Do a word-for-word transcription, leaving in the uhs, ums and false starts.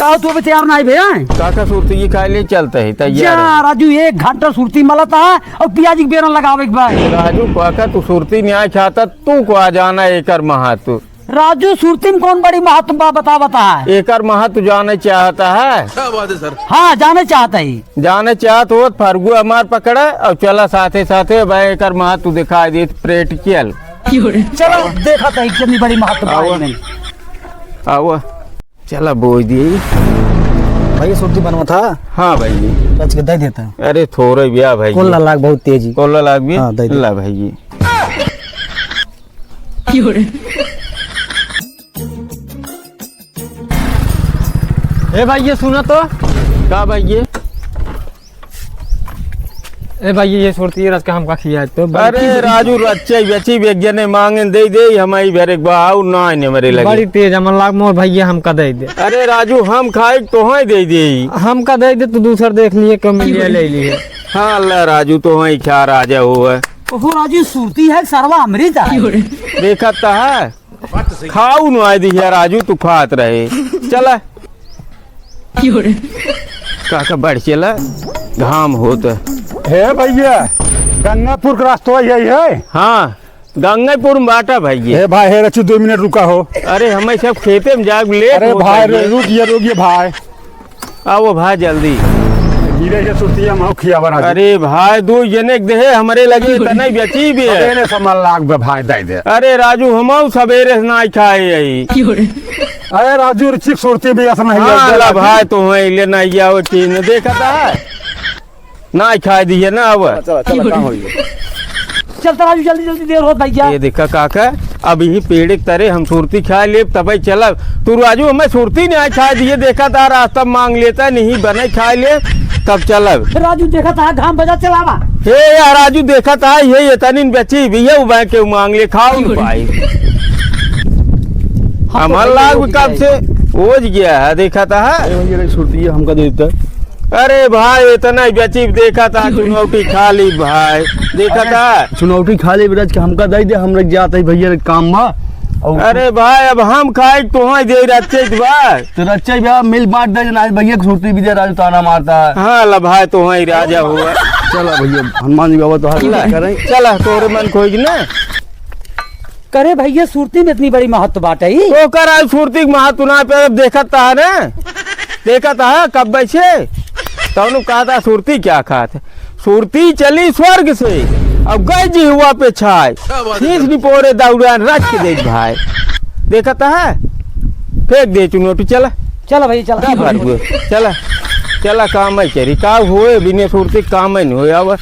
आओ, तू अभी तैयार ना आई भैया। काका, सुरती की खाए ले चलते ही, तैयार जा है। राजू, एक घंटा सुरती मलत है और पियाजी के बेरन लगावे के बाद। राजू, काका, तू सुरती नहीं आए चाहता, तू को आ जाना एकर महत्व। राजू, सुरती में कौन बड़ी महत्व बा, बता, बता। एकर महत्व जाने चाहता है। क्या बात है सर? हाँ, जाने चाहता ही। जाने चाहत हो तो फरगु हमार पकड़ा और चला साथे साथे, भाई, एकर महत्व दिखाई देत, practical। चलो, देखा था कितनी बड़ी महत्व बा आवा। इनमें। आवा। चला बोझ दिए। भाई, सुरती बनवा था। हाँ भाई जी। रच के दे देता। अरे थोड़े बिया भाई जी। कोल्ला लाग बहुत तेजी। कोल्ला लाग भी? हाँ, दे दे। ला भाई जी। ए भाई, ये सुनो तो। का भाई ये? ए भाई, ये सुरती रच के हमका खिया तो। अरे राजू, रच्चे बेची एक जने मांगे दे दे, हम आई भरे बा, आऊ ना आने मरे लगे। बड़ी तेज हमन लाग मोर भैया, हमका दे दे। अरे राजू, हम खाई तो है दे दे। हमका दे दे, तू दूसर देख लिए, कम मिलिया ले लिए। हाँ, अल्लाह राजू, तो है क्या राजा हो है। ओहो राजू, सुरती है सरवा अमृत है। देखत तो है। खाऊ नु आए दिया राजू, तू खात रहे। चला। काका बढ़ चला, घाम होत। हे भैया, गंगापुर के रास्ता यही है? हाँ, गंगापुर में बाटा भाई ये। हे भाई, हे रचू, दो मिनट रुका हो। अरे, हमें सब खेते में जाए, लेट अरे होता भाई, है। रुक ये, रुक ये भाई। आओ भाई जल्दी। गिरे के सुतिया में खियावा राजू। अरे भाई, दो जने के देहे हमरे लगे, इतने बेची भी है। अरे रे, सामान लाग बे भाई, दे दे। अरे राजू, हम सबेरे से ना खाए यही। अरे राजू, रिचिक सुरती भी ऐसा नहीं हाँ, है। ला भाई, तो है, ले ना गया वो चीज, देखा था? ना खाए दिए ना अब। चला, चला, चला, काम होई। चल तो राजू, जल्दी, जल्दी, देर होत भैया। ये देखा काका, अब यही पेड़ के तरे हम सुरती खाए लेब, तबे चलब। तू राजू, हमें सुरती नहीं खाए दिए, देखा था रास्ता मांग लेता, नहीं बने खाए ले, तब चलब। राजू, देखा था घाम बजा चलावा। हे यार राजू, देखा था ये, ये तनिन बेची भी है, वो बैंक के मांग ले, खाओ न भाई। हम तो हमार भाई लाग रोज कब जाए। से ओज गया है, देखा था। अरे भैया, नहीं सुरती है, हमका दे देता। अरे भाई, इतना ही बेची, देखा था, चुनौटी खा ली भाई, देखा अरे, था। चुनौटी खा ली, बिराज के हमका दे दे, हम रख जाते हैं भैया, काम बा। और अरे भाई, अब हम खाए तो वहीं दे रच्चे बा। तो रच्चे बा, मिल बांट दे, ना भैया की सुरती भी दे, राजू ताना मारता है। हाँ, ला भाई, तो वहीं राजा हुआ। चला भैया, हनुमान जी बाबा तो हाथ ला, करें। चला, तोरे मन खोज ना। करे भैया, सुरती में इतनी बड़ी महत्व बाटे ई? ओकर आज सुरती के महत्व ना पे देखत ता है ना, देखत है कब बैठे, तौनु कहता सुरती क्या खात है? सुरती चली स्वर्ग से, अब गए जी हुआ पे छाए, क्या बात है? खींच निपोरे दौड़ान रख के देख भाई, देखत है, फेंक दे चुनौटी, चला। चला भैया, चला। जा भर गए, चला, चला काम है चरी, का हुए बिने सुरती काम है नहीं हुए, अब